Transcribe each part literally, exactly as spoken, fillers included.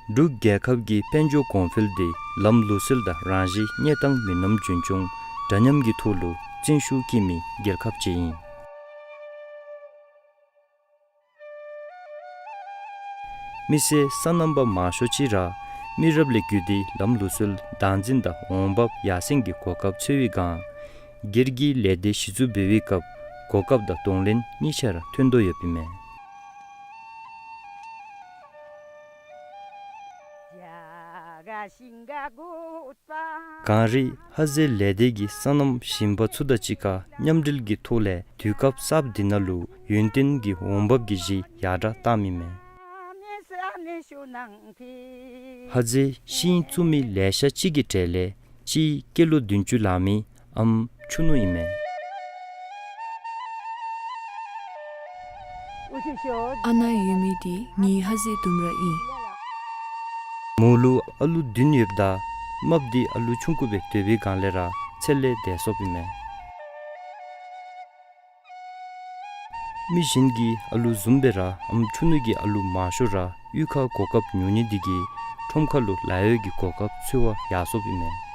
འབྲུག་རྒྱལ་ཁབ་ཀྱི་དཔལ་འབྱོར་གོང་འཕེལ་དེ་ལམ་ལུགས་སྲོལ་དང་རང་བཞིན་གནས་སྟངས་མི་ཉམས་རྒྱུན་འཁྱོངས་འདྲ་མཉམ་གྱི་ཐོག་ལུ་བརྩོན་ཤུགས་བསྐྱེད་མི་རྒྱལ་ཁབ་ཅིག་ཨིན། མི་སེར་སོ་ནམ་པ་མང་ཤོས་ཅིག་ར་མི་རབས་ལས་བརྒྱུད་དེ་ལམ་ལུགས་སྲོལ་བདག་འཛིན་དང་འོང་འབབ་ཡར་སེང་གི་གོ་སྐབས་འཚོལ་བའི་སྒང་སྒེར་གྱི་ལས་སྡེ་གཞི་བཙུགས་འབད་བའི་སྐབས་གོ་སྐབས་དང་གདོང་ལེན་གཉིས་ཆ་ར་ཐོན་དོ་ཡོདཔ་ཨིན་མས། གངས་རི་ཧ་ཟེ་ལས་སྡེ་གིས་སོ་ནམ་ཞིང་པ་ཚུ་དང་གཅིག་ཁར་མཉམ་འབྲེལ་གྱི་ཐོག་ལས་དུས་སྐབས་གསརཔ་འདི་ནང་ལུ་ཡུན་བརྟན་གྱི་འོང་འབབ་ཀྱི་གཞི་ཡར་དྲག་བཏངམ་ཨིན་མས། ཧ་ཟེ་ཤིང་བཙུགས་མི་ལེ་ཤ་ཅིག་གི་གྲས་ལས་གཅིག་སྐྱེས་ལོ་བདུན་ཅུ་ལང་མི་ཨམ་ཆུ་ནུ་ཨིན་མས། ཨ་ནཱ་ཡོད་མི་དེ་ངེའི་ཧ་ཟེ་ལྡུམ་ར་ཨིན། མོ་ལུ་ཨ་ལུ་བདུན་ཡོདཔ་ད་རྨགཔ་འདི་ཨ་ལུ་ཆུང་ཀུ་སྦེ་སྡོད་པའི་སྒང་ལས་ར་ཚེ་ལས་འདས་སོཔ་ཨིན་མས། མི་གཞན་གྱི་ཨ་ལུ་བཟུམ་སྦེ་ར་ཨམ་ཆུ་ནུ་གི་ཨ་ལུ་མང་ཤོས་ར་གཡུས་ཁར་གོ་སྐབས་ཉུང་ནི་འདི་གིས་ཁྲོམ་ཁ་ལུ་ལཱ་གཡོག་གི་གོ་སྐབས་འཚོལ་བར་ཡར་སོཔ་ཨིན་མས།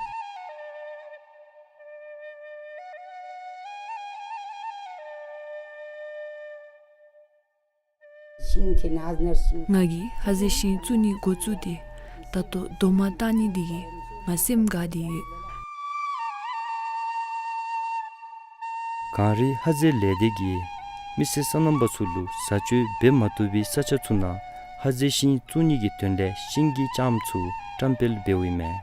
ང་གིས་ཧ་ཟེ་ཤིང་བཙུགས་ནི་འགོ་བཙུགས་ཏེ་ད་ལྟོ་རྡོག་མ་བཏགས་ནི་འདི་གིས་ང་སེམས་དགའ་སྟེ་ཡོད། གངས་རི་ཧ་ཟེ་ལས་སྡེ་གིས་མི་སེར་སོ་ནམ་པ་ཚུ་ལུ་བཟའ་སྤྱོད་འབད་མ་བཏུབ་པའི་ས་ཆ་ཚུ་ནང་ཧ་ཟེ་ཤིང་བཙུགས་ནི་གི་དོན་ལས་ཤིང་གི་ལྕངམ་ཚུ་བཀྲམ་སྤེལ་འབདཝ་ཨིན་མས།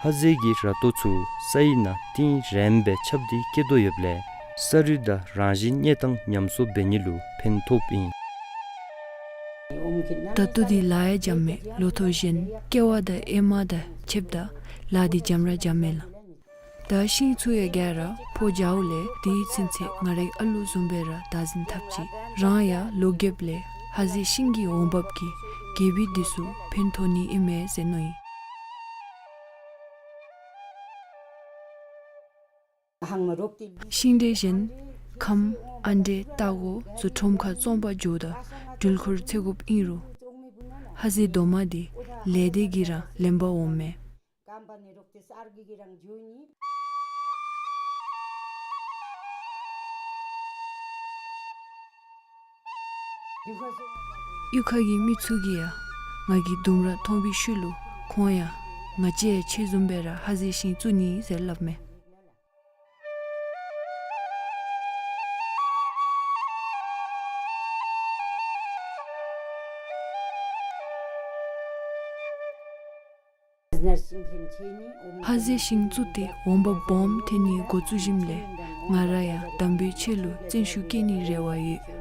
ཧ་ཟེ་གི་ར་ཏོ་ཚུ་ས་ཡི་ནང་གཏིང་རིངམོ་སྦེ་ཁྱབ་སྟེ་སྐྱེ་དོ་ཡོདཔ་ལས་ས་རུད་དང་རང་བཞིན་གནས་སྟངས་ཉམས་གསོ་འབད་ནི་ལུ་ཕན་ཐོགསཔ་ཨིན། ད་ལྟོ་འདི་ལཱ་ཡང་འཇམ་མས། ལོ་ཐོག་གཞན་ཀེ་བ་དང་ཨེ་མ་དང་ཕྱདཔ་ད་ལཱ་འདི་འཇམ་ར་འཇམ་མས་ལགས། ད་ཤིང་ཚུ་ཡང་ག་ར་ཕོ་རྒྱཝ་ལས་དེའི་ཚུན་ཚོད་ང་རའི་ཨ་ལུ་བཟུམ་སྦེ་ར་བདག་འཛིན་འཐབ་ཅི། རང་ཡང་ལོ་རྒསཔ་ལས་ཧ་ཟེ་ཤིང་གི་འོང་འབབ་ཀྱིས་རྒས་པའི་དུས་སུ་ཕན་ཐོགས་ནི་ཨིན་མས་ཟེར་མནོ་ཡི། ཤིང་འབྲས་གཞན་ཁམ་ཨ་འབྲས་སྟག་འོ་ཚུ་ཁྲོམ་ཁར་བཙོང་པར་འགྱོཝ་ད་འགྲུལ་འཁོར་འཚོལ་དགོཔ་ཨིན་རུང་ཧ་ཟེ་རྡོག་མ་འདི་ལས་སྡེ་གིས་ར་ལེན་པར་འོངམ་མས། གཡུས་ཁ་གི་མི་ཚུ་གིས་ཡང་ང་གིས་ལྡུམ་ར་མཐོང་བའི་ཤུལ་ལུ་ཁོང་ཡང་ང་བཅས་ཁྱོད་བཟུམ་སྦེ་ར་ཧ་ཟེ་ཤིང་བཙུགས་ནི་ཟེར་སླབ་མས། ཧ་ཟེ་ཤིང་བཙུགས་ཏེ་འོང་འབབ་སྦོམ་ཐོན་ནི་འགོ་བཙུགས་ཞིནམ་ལས་ང་ར་ཡང་དམ་པའི་ཆོས་ལུ་བརྩོན་ཤུགས་བསྐྱེད་ནིའི་རེ་བ་ཡོད།